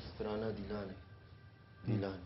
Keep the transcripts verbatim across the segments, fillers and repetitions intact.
Strana Dîlanê. Dîlanê.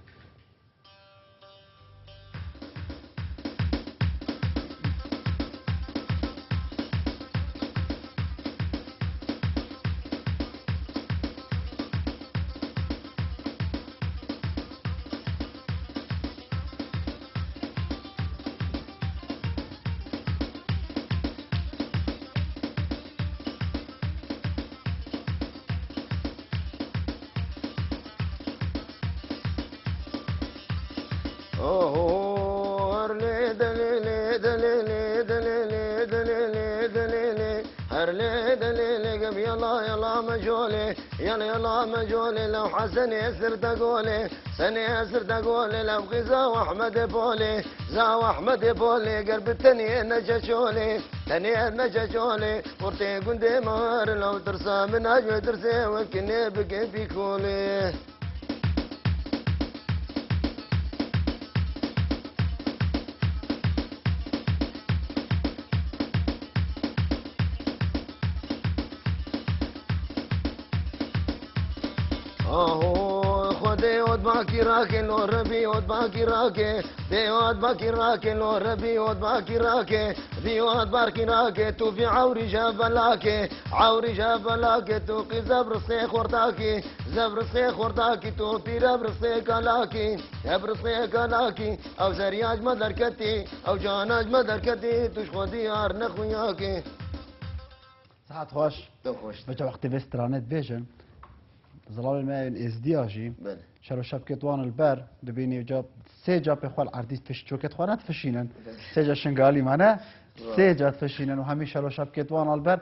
Oho, her lê delê lê, delê lê, delê lê, delê lê, delê lê. Her lê delê lê, gem yala yala me colê, yala yala me colê, lew Hesenê sirte golê, Senê sirte golê, lew Xiza û Ehmedê polê, Za û Ehmedê polê, ger bi tenê nece çolê, tenê nece çolê, ortê gundê me herin, lew tirsa min a ji tirsê wekî nê bike pîkolê. Aho, Xwedê ot bakî rake, lo Rebî ot bakî rake, dê ot bakî rake, lo Rebî ot bakî rake, dê ot bakî rake, tu vî ewrî je belake, ewrî je belake, tu qî zebrisê xortakî, zebrisê xortakî, tu pîre brisê kalakî, e brisê kalakî, ew zerya ji me derketî, ew cana ji me derketî, tu ji xwe diyar nexuyakî. Sihet xweş. Dom xweş. Vêca wextê vê stranê dibêjin, zilamê me yên êzdiya jî Belê. şer û şevkêt wan li ber dibînî ca sê ca pê xwe li erdî tiş-, çokêt xwe ne difişînin. Belê. Sê ca şingalî me ne, Wa. sê ca difişînin û hemî şer û şevkêt wan li ber.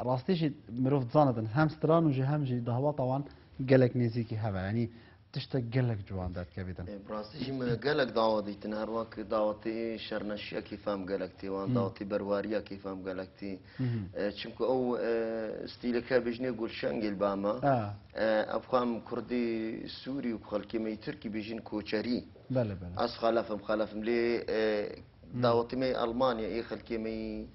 Rastî jî mirov dizanidin, hem stran û jî hem jî dahwata wan gelek nêzîkî hebe. Yanî tiştek gelek ciwan derdikevîtin. E, bi rastî jî me gelek dawet dîtin. Her wek dawetê şerneşiya kêfa min gelek tê wan, Hmm. dawetê berwariya kêfa min gelek tê. Mhm. E, çimku ew, e, stîleke bêjinê Gulşengê li ba me. Ha. E, ev xwe em kurdê Sûrî û xelkê me yî Tirkî bêjin koçerî. Belê, belê. Ez xelef im, xelef im. Lê, e, Hmm. Dawetê me yê Elmanya, ê xelkê me yî,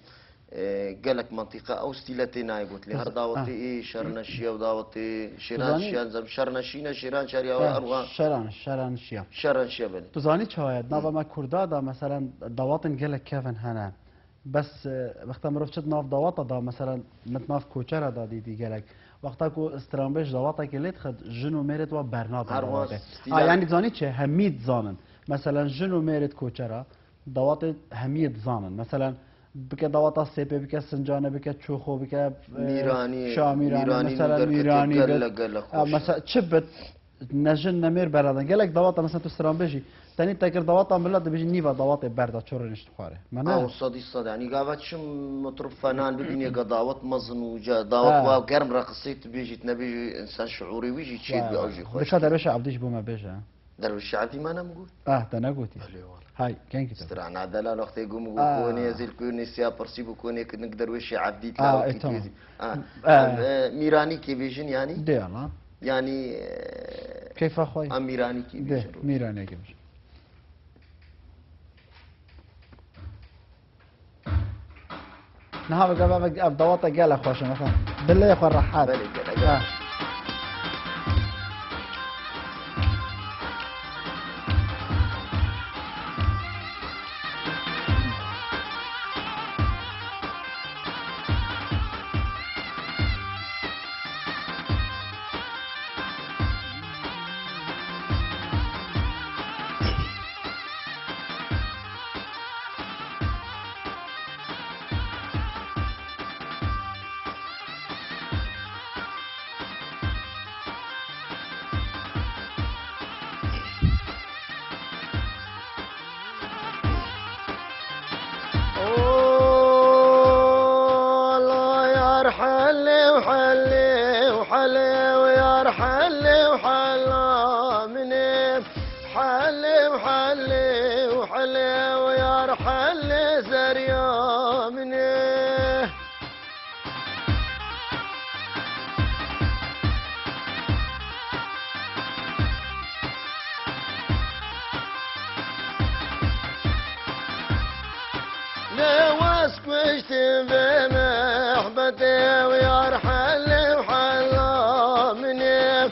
e, gelek mentiqe ew stîle tê nayê gotin. Lê her Biz- dawetê Ah. ê şerneşiya û dawetê Zanî- şêranşiya, nizam şerneşî ne, şêranşiya ya Ha, her wa şeran, şeranşiya. şeranşiya belê. Tu zanî çawa ye? Di nava Hı. me Kurda da, meselen, dawatên gelek kevin hene. Bes, e, wexta mirov çi di nav dawata da, meselen, min di nav koçera da dîtî gelek. Wexta ku stranbêj dawatekê lê dixit, jin û mêrêt wa bernadin Her wa dawatê. stîla- Ha, yanî zanî çi? Hemî dizanin. Meselen, jin û mêrêt koçera, dawatê hemiyê dizanin. Meselen, bike dawata Sêpê, bike Sincanê, bike Çoxo, bike, e, Mîranî, Şamîranê, Mîranî mesela min derketiye Mîranî gele, bit. gele E, xweş. Mesela çi bit, ne jin ne mêr beradin. Gelek dawata, mesela tu stranbêjî, tenî tekir dawata milet dibêjî nîva dawatê berda çorê nişt xwarê. Me ne? Aw, sedî sed. Yanî gava çi mitrub fenan bibînê ga dawet mezin û ca dawet Ha. wa germ reqisê tu bêjî, tu nebêjî, insan şiûrê wî jî çê Vay, dibî, vay. ew jî xweş. Dika dervêşa Evdî ji bo me bêje. Dervişê Evdî me nemgot? Ah, te negotiye. Belê wala. Hay, kengî te. Strana delal wextê gum û Ah. konê, ez ê li konê siya pirsî bû konê kinik derwêşê Evdî Ah, tlaw e, kî tamam. têzî. Ah, Eh. em, e, Mîranî kê bêjin yanî? Dê ana. Yanî, e, Keyfa xwe. em Mîranî kê Dê, bêjin ro. Mîranê kê bêjin. Niha vêga ve ev dawata gelek xweş in, efendim. Dilê xwe rehet. Belê, gelek. Ha. Ola yar helê û helê û helê û yar helê û hela min ê. Helê û helê û helê û yar helê zerya min ê. Lê wes kuştim vê mehbetê û yar helê û hela min ê.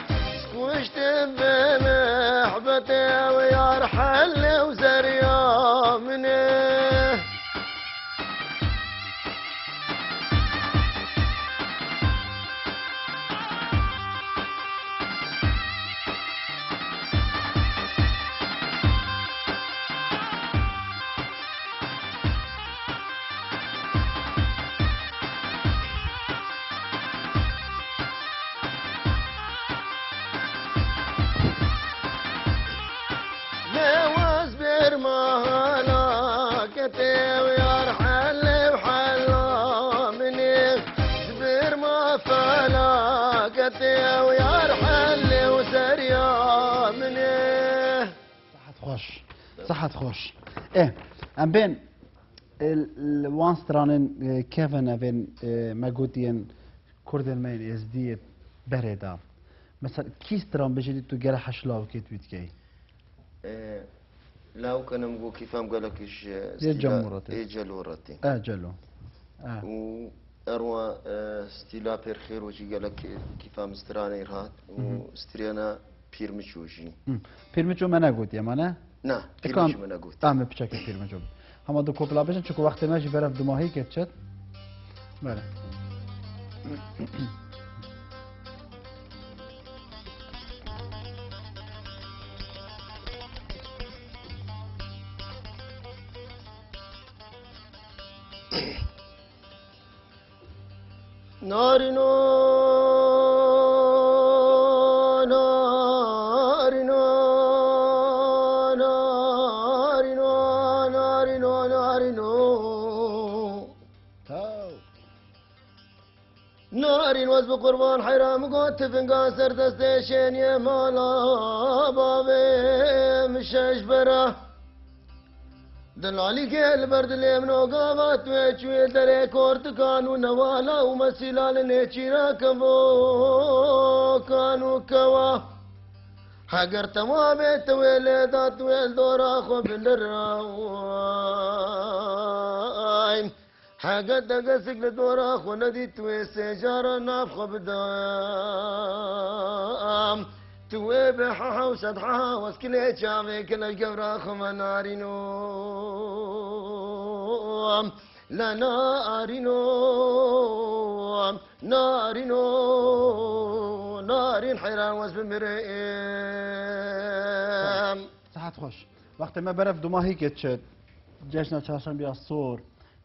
Ma helaketê û yar helê û hela min ê. Ji bir ma felaketê û yar helê û seriya min ê. Sihet xweş. Sihet xweş. Ê, em bên, e, l-, wan stranên, e, kevin evên, e, me gotiyen Kurdên me yên Êzdiyê berê da. Mesela kî stran bêjî tu gere heş lawikê tu dikey? E, lawikên em go kîfam gelek ji Yê stîla Cemûretê. Ê Celo re tê. E, Celo. E. Û erwa, e, stîla Pêr Xêro jî gelek kîfam stranê hat û Hı hı. Striyana Pîrmiço jî. Hı. Pîrmiço me negotiye, ma ne? Na, Pîrmiço me negot. Em ê piçekê Pîrmiço. Hema du kopla bêjin, çunku wextê me jî berev dumahî kir çet. Bere. Narîno, narîno, narîno, narîno, narîno. Taw. Narîn wez bi qurban heyra min got, tifinga ser destê şêniyê mala bavê min şeş bera. Dilalîkê li ber dilê min o gava tu yê çûyê derê kortikan û newala û mesîla li nêçîra kevokan û kewa. Heger tewabê te wê lê da tu wê li dora xwe biliray. Heger te kesik li dora xwe nedît, tu wê sê cara nav xwe bidam. Tu wê bi heha û sed heha weskilê çavê kile gewra xwe me narîno. La narîno, narîno, narîn heyran wez bimire. Sihet xweş. Wextê me berev dumahî kê çi cejna çarşembiya sor,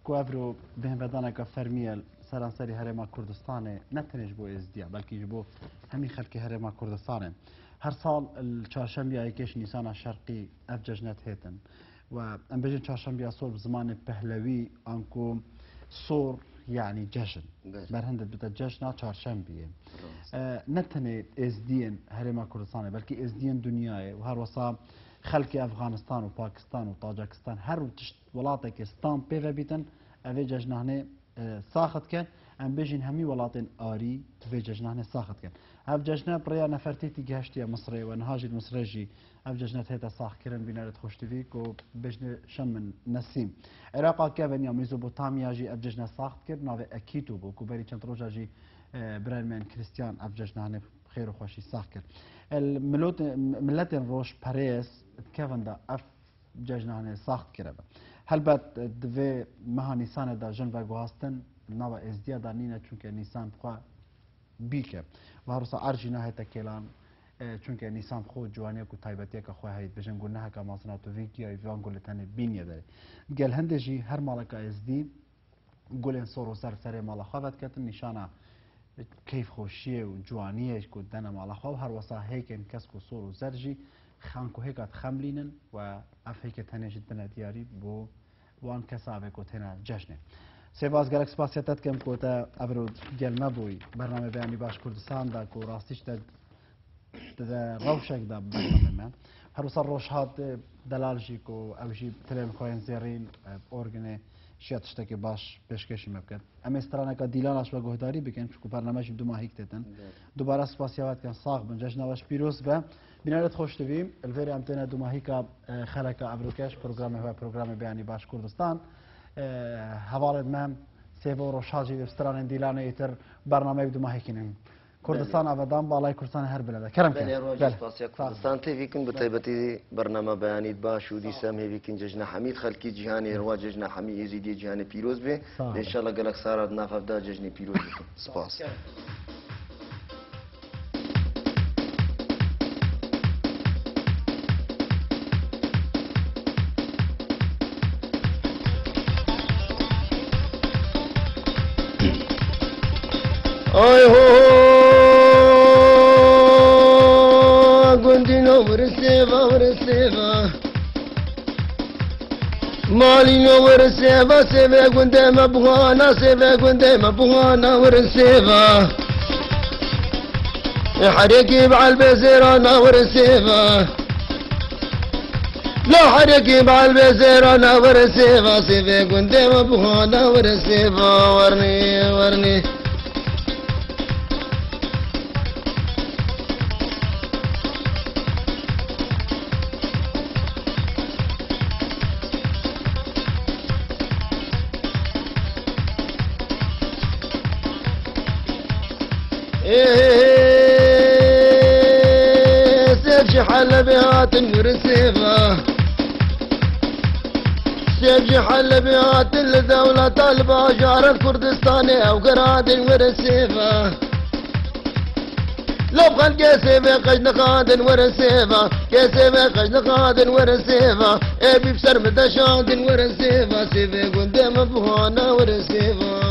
ku evro bêhnvedaneke fermî ye li seranserî Herêma Kurdistanê, ne tenê ji bo Êzdiya, belkî ji bo hemî xelkê Herêma Kurdistanê. Her sal li çarşembiya yekê ji Nîsana Şerqî ev cejne dihêtin. We em bêjin çarşembiya sor bi zimanê pehlewî, anku sor yanî cejn. Belê. Berhind dibite cejna çarşembiyê. Rast. E, ne tenê Êzdiyên Herêma Kurdistanê, belkî Êzdiyên dinyayê û her wesa xelkê Efxanistan û Pakistan û Tacikistan her tişt welatekê stand pê ve bîtin, ev ê cejnahnê, e, sax dikin. Em bêjin hemî welatên arî vê cejnahnê sax dikin. Ev cejne bi rêya nefertîtî gihiştiye Misrê we niha jî li Misrê jî ev cejne dihête saxkirin. Bînerê Xweş T V ku bêjne Şem min Nesîm. Iraqa kevin ya Mezopotamya jî ev cejne sax dikir, navê Ekîto bû ku berî çend roja jî, e, birayên me yên Krîstiyan ev cejnahnê xêr û xweşî sax kir. El milot-, miletên rojperêz di kevin de ev cejnahnê sax dikiribe. Helbet, e, di vê meha Nîsanê de jin veguhastin nava Êzdiya de nîne, çunke Nîsan bi xwe bîk e. Û her wisa erd jî nahête kêlan, e, çunke Nîsan bi xwe ciwaniyek û taybetiyeke xwe heye. Dibêjin guneheke mezin e, tu vî giyayî, van gulê tenê bînî ye derê. Gel hindê jî her maleka Êzdî gulên sor û zer serê mala xwe vediketin, nîşana keyfxweşiyê û ciwaniyê ku dene mala xwe û her wesa hêkên kesk û sor û zer jî xan ku hêka dixemlînin we ev hêkê tenê jî dine diyarî bo wan kesavê ku têne cejnê. Sêvaz, gelek spasiya te dikim ku te evro gel me bûyî bernamê Beyanî Baş Kurdistan de ku rastî ji te di rewşek de bernamê me. Her wisa Rojhat, e, Delal jî ku ew jî tilên xwe yên zêrîn, e, orginê şiya tiştekê baş pêşkêşî me bikin. Em ê straneka Dîlana ji we guhdarî bikin, çunku bername jî bi dumahîk têtin. Evet. Dubare spasiya we dikin, sax bin, cejna we ji pîroz be. Bînerê Xweş T V, li vêrê em têne dumahîka, e, xeleka evroke ji programê we, programê Beyanî Baş Kurdistan. E, hevalên me Sêvo Rojhat jî li stranên Dîlanê îtir bernameyê bi dumahîkî nin. Kurdistan Belê. Avedan, balay Kurdistan her bile de. Kerem Belê, ke. Rojî Belê. Spasiya Sağ ol. Kurdistan T V kin, bi Belê. Taybetî bernama Beyanî Baş û Sağ ol. Dîsa em hêvî kin cejna hemî xelkî cîhanê, Hı. Rwa cejna hemî Êzîdiyê cîhanê pîroz be. Sağ ol. Înşallah gelek sara di nav hev de cejnê pîroz bikin. Spas. Ay ho, gundîno, were sêva, were sêva. Alîno werin sêva, sêvê gundê me buhana, sêvê gundê me buhana werin sêva. Ê herêkî bi elbê zêrana werin sêva. La herêkî bi elbê zêrana werin sêva, sêvê gundê me buhana werin sêva. Wernî, wernî. Ê, sêv ji Helebê hatin werin sêva. Sêv ji Helebê hatin li dewleta li bajara Kurdistanê ew giradin werin sêva. Lop xelkê sêvê qej nixadin werin sêva. Kê sêvê qej nixadin werin sêva. Ê bî bi ser min de şadin werin sêva. Sêvê gundê min buhana werin sêva.